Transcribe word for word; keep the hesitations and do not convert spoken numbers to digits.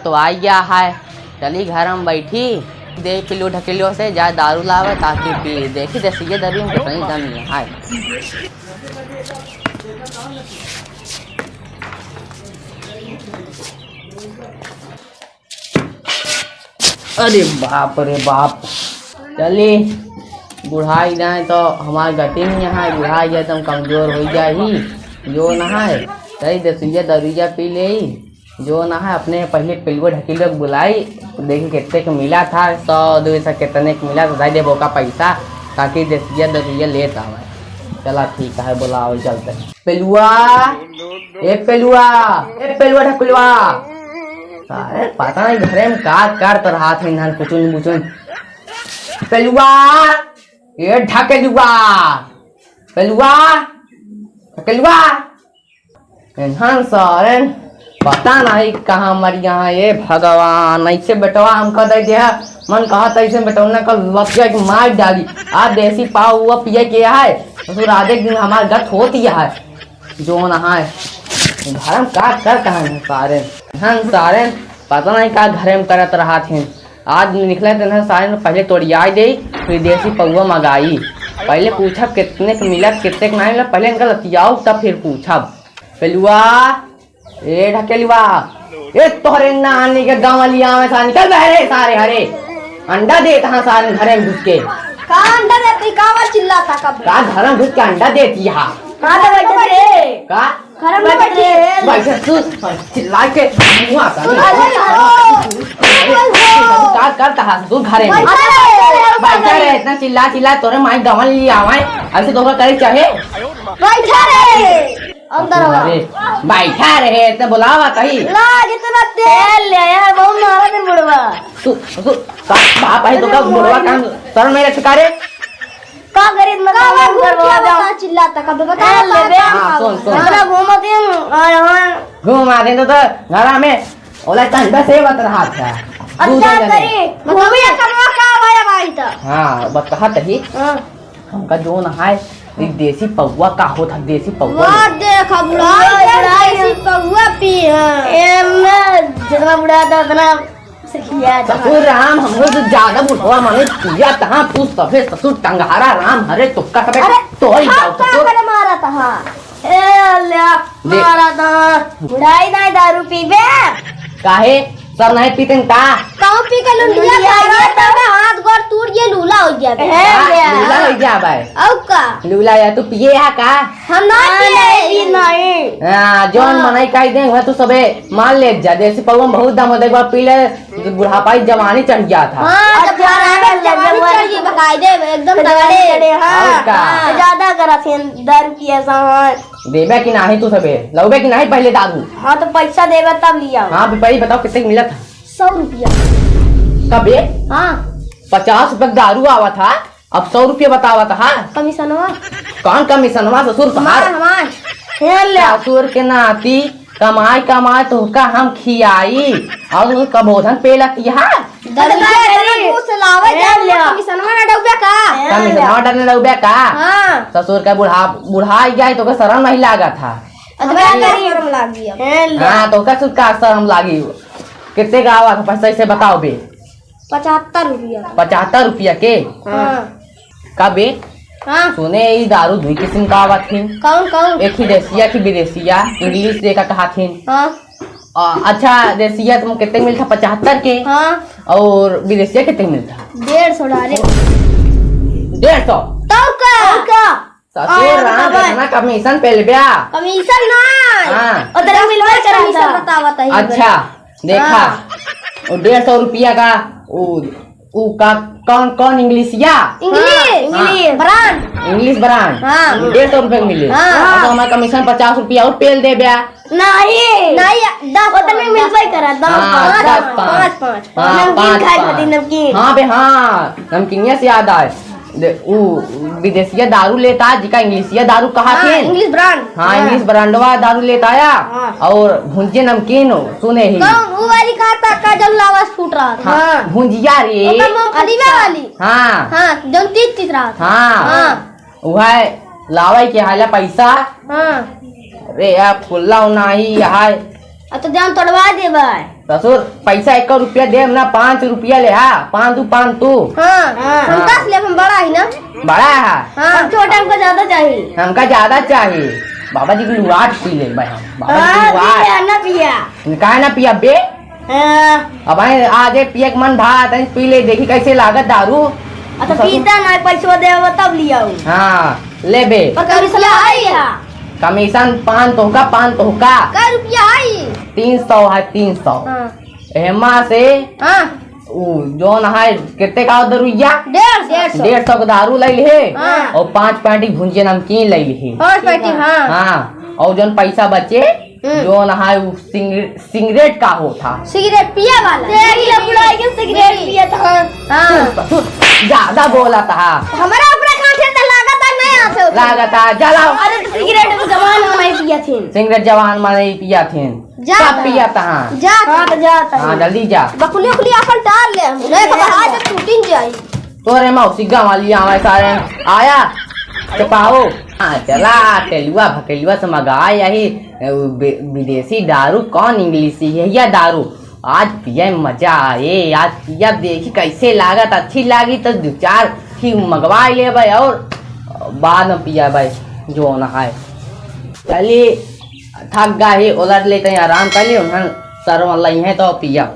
तो आ गया है, चली घर में बैठी, दे पिल्लू ढकेलू से जा दारू लावे ताकि पी, देखी देसी ये दारू में कितनी दम है। अरे बाप रे बाप, चली बुढ़ाई जाए तो हमार गति नहीं है, बुढ़ाई जाए तो हम कमजोर हो जाही। जो ना है, चली देसिया दरुइया पी ले। जो ना है, अपने पहले पिलुआ ढकेलुआ के बुलाई, देखी कितने के मिला था, सौ दो सौ कितने के मिला था, दे देबो का पैसा, ताकि देसिया दरुइया लेत आवे। चला ठीक है, बुलाओ चलते। पेलुआ, ए पेलुआ, ए पेलुआ ढकेलुआ। अरे पता नहीं घरे में का करत रहत है इन्हन कुचुन बुचुन। पेलुआ, ए ढकेलुआ, पेलुआ, ढकेलुआ। इन्हन सारे पता नहीं कहाँ मर गया है, ए भगवान। ऐसे बेटवा हमका दे दिया, मन कहा था ऐसे बेटवा ना कल लतिया के मार डाली। आ देसी पाव हुआ पिए के है, ससुर आधे दिन हमार गत होती है। जो ना है, घर में का करत है सारे, हम सारे पता नहीं का घर में करत रहत हैं। आज निकले तो ना सारे पहले तोड़ियाई दे, फिर देसी पौवा मंगाई। पहले पूछब कितने के मिलत, कितने के नहीं मिलत, पहले इनका लतियाओ तब फिर पूछब। पेलुआ, ए ढकेलुआ, ए तोहरे नानी के दमलिया में सा निकल बहरे सारे हरे। अंडा देत हाँ सारे घरे में घुस के। का अंडा देती, का आवाज चिल्लाता कब? का घर में घुस के अंडा देती हा? का तो बैठे रे? का? घर में बैठे रे। बैठे तू, चिल्ला के मुआ का। अरे, अरे, का करता हा तू घरे में? बैठे रे। बैठे रे, इतना चिल्ला चिल्ला तोरे माई दमलिया आवे, ऐसे तोहका करे चाहे? बैठे रे। अंदर आवा। अरे, बैठा रहे, इतना बुलावा कहीं। ला, जितना तेल ले आया, बहुत मारा दिन बुढ़वा। तू, तू, का, बाप है तो का बुढ़वा काम, शर्म नहीं रखे का रे? का गरीब में का काम बाबू करवा क्या जाओ? बता, चिल्लाता, कब बता, ए, बता, लेबे। बता, हाँ, बता। सुन, सुन। इतना घूमत ही हम, और हम घूम आते तो, तो घरा में ओला ठंडा से बत रहा था। अब दूध क्या ले ले। करी? घूमिया कमवा का आवा भाई तो। हाँ, बत कहा तही। हाँ। हमका जोन है, ई देसी पौवा का होत है, देसी पौवा। वाह, देखा बुढ़ाई, वाह, बुढ़ाई। देसी पौवा पी है। एमे जितना बुढ़ा था, उतना से किया था। ससुर राम, हमरो से ज्यादा बुढ़वा माने पिया तहाँ, तू सभे ससुर टंगहारा राम, हरे तुक्का सभे अरे, तोड़ हम जाओ का ससुर। करे मारा तहाँ? ए, ले, दे। मारा तहाँ। बुढ़ाई नहीं दारू पीबे? काहे? सब नहीं पीते का? कहूँ पी के लुंडिया लुंडिया खा गया, खा तब हाथ गोड़ टूट गया, लूला हो गया बे। ए, हाँ, ले। लूला हो गया भाई। औ का? लूला या तू पिए हा का? हम ना हाँ, पिए। नहीं, नहीं। हाँ, जौन हाँ। मनाई काई दे, वह तू सबे माल ले जा। देसी पौवा में बहुत दम होता है, एक बार पी ले, बुढ़ापा ही जवानी चढ़ गया था। हाँ, जब अच्छा, जवानी ले, जवानी ले, चढ़ गई, बकायदे में एकदम जवानी तगड़े। चढ़े, हाँ। और का? हाँ, ज्यादा करा थे, दारू पिए सा, हाँ। देबे कि नाही तू सबे? लउबे कि नाही पहले दारू? हाँ, तो पैसा देबे तब लिया। हाँ, बे, पहले बताओ कितने के मिला था? सौ रुपया। कबे? हाँ। पचास रुपया के दारू आवा था, अब सौ रुपया बतावा था, हाँ? कमीशनवा। कौन कमीशनवा ससुर हमार, तोहार? हमार। हेल ले। ससुर के नाती कमाई कमाई तोहका हम खियाई, और कबोधन पेला किया? दरुआ दरुआ करी। घूस लावे हेल जा, ले। कमीशनवा ना डउबे का? हेल ले। कमीशनवा डरने डउबे का? हाँ। ससुर का बुढ़ा, बुढ़ा गया है, तोहका शर्म नहीं लागा था? अब का करी? शर्म लागी अब। हेल ले। हाँ, तोहका सुन का शर्म लागी। कितने का आवा था पैसा, इसे बताओ बे। पचहत्तर रुपया। पचहत्तर रुपया के? हाँ। का बे? हाँ। सुने, ई दारू दुई किस्म का आवत हिन। कौन, कौन? एक ही देसिया की विदेसिया, English दे का कहत हिन। हाँ। आ, अच्छा, देसिया तुम कितने मिलता? पचहत्तर के। हाँ। और विदेसिया कितने मिलता? डेढ़ सौ डाले। डेढ़ सौ? तब का? तब का? ससुर और राम बतावा। इतना कमीशन पे लेब्या। कमीशन ना। हाँ। और तेरा मिलवा कमीशन बतावा तही। अच्छा, देखा। हाँ। वो डेढ़ सौ रुपया का, वो, वो का, कौन, कौन इंग्लिशिया? इंग्लिश। हाँ। इंग्लिश। ब्रांड। इंग्लिश ब्रांड। हाँ। डेढ़ सौ रुपया के मिले। हाँ। और तो हमारा कमीशन पचास रुपया और पेल देब्या। नहीं। नहीं, दस उतने मिलबे करा, दस, हाँ, पाँच, दस, पाँच। पाँच, पाँच। हाँ, नमकीन पाँच, खाए खातिर, पाँच। नमकीन। हाँ बे, हाँ, नमकीनिया से याद आए। दे, ऊ विदेशिया दारू लेता, जिका इंग्लिशिया दारू कहा हाँ, थे? इंग्लिश ब्रांड। हाँ, हाँ। इंग्लिश ब्रांडवा दारू लेता आया हाँ। और भुंजिया नमकीन सुने ही। कौन? वो वाली कहा था, का जब लावास फूट रहा था। हाँ, हाँ। भुंजिया रे। ओकर मूंगफली अच्छा। वाली। हाँ। हाँ, जौन तीत तीत रहा था। हाँ। हाँ। उहै लावै के हाला पैसा। हाँ। अरे यार, फुल्ला होना ही यहाँ। अब तो जान तोड़वा देबै। ससुर, पैसा एक रुपया देब ना, पाँच रुपया लेहा, पान तू, पान तू। हाँ, हाँ। हम दस लेब, हम बड़ा ही ना। बड़ा है? हाँ। हम छोटा, हमका ज्यादा चाहिए। हमका ज्यादा चाहिए। बाबा जी के लुआट पी ले भाई हम। बाबा जी के हाँ, लुआट। पिया ना पिया। काहे ना पिया बे? हाँ। अब आए, आज एक पिए के मन भा, तनी पी ले, देखी कैसे लागत दारू। अच्छा, ससुर। पीता ना, पैसवा देबो तब लियाऊ। हाँ, ले बे। पर कमीशन आई है। कमीशन पान तोहका, पान तोहका। कै रुपया आई? तीन सौ है, तीन सौ। हाँ। एहमा से हाँ। उ जौन है, कितने का दरुइया? डेढ़ सौ। डेढ़ सौ के दारू ले लिहे हाँ। और पाँच पैंटी भुंजिया नमकीन ले लिहे। पाँच पैंटी, हाँ। हाँ, और जौन पैसा बचे, हम्म। जौन है उ सिंग-, सिगरेट का होता। सिगरेट पिए वाला। देख ले बुढ़ाई के सिगरेट बीड़ी। पिए था। हाँ। ज्यादा बोला था। हमारा अपना कांठे तो लागत है, नहीं आते हो। लागत है, जलाओ। अरे तो सिगरेट में जवान में नहीं पिया थे। सिगरेट जवान में नहीं पिया थे। जा सब त। पिया तहाँ। जा त। हाँ, तो जा त। हाँ, जल्दी जा। बकुली उकुली अपन डाल ले हम। नहीं तो बाहर से टूटिन जाई। तोरे मौसी गंवाली आवे सारे आया। चपाओ। हाँ, चला, टेलुआ भकेलुआ से मगाए यही, ए, उ बे-, विदेशी दारू, कौन इंग्लिशी है या दारू? आज पिए मजा आए, आज पिया देखी कैसे लागत, अच्छी लागी तो दो चार ही मगवाए लेबे और बाद में पिया भाई, जौन है। चली, थक गा ही, उलट लेते हैं, आराम कर ली, उन्हें सरवन लई हैं तो पिया।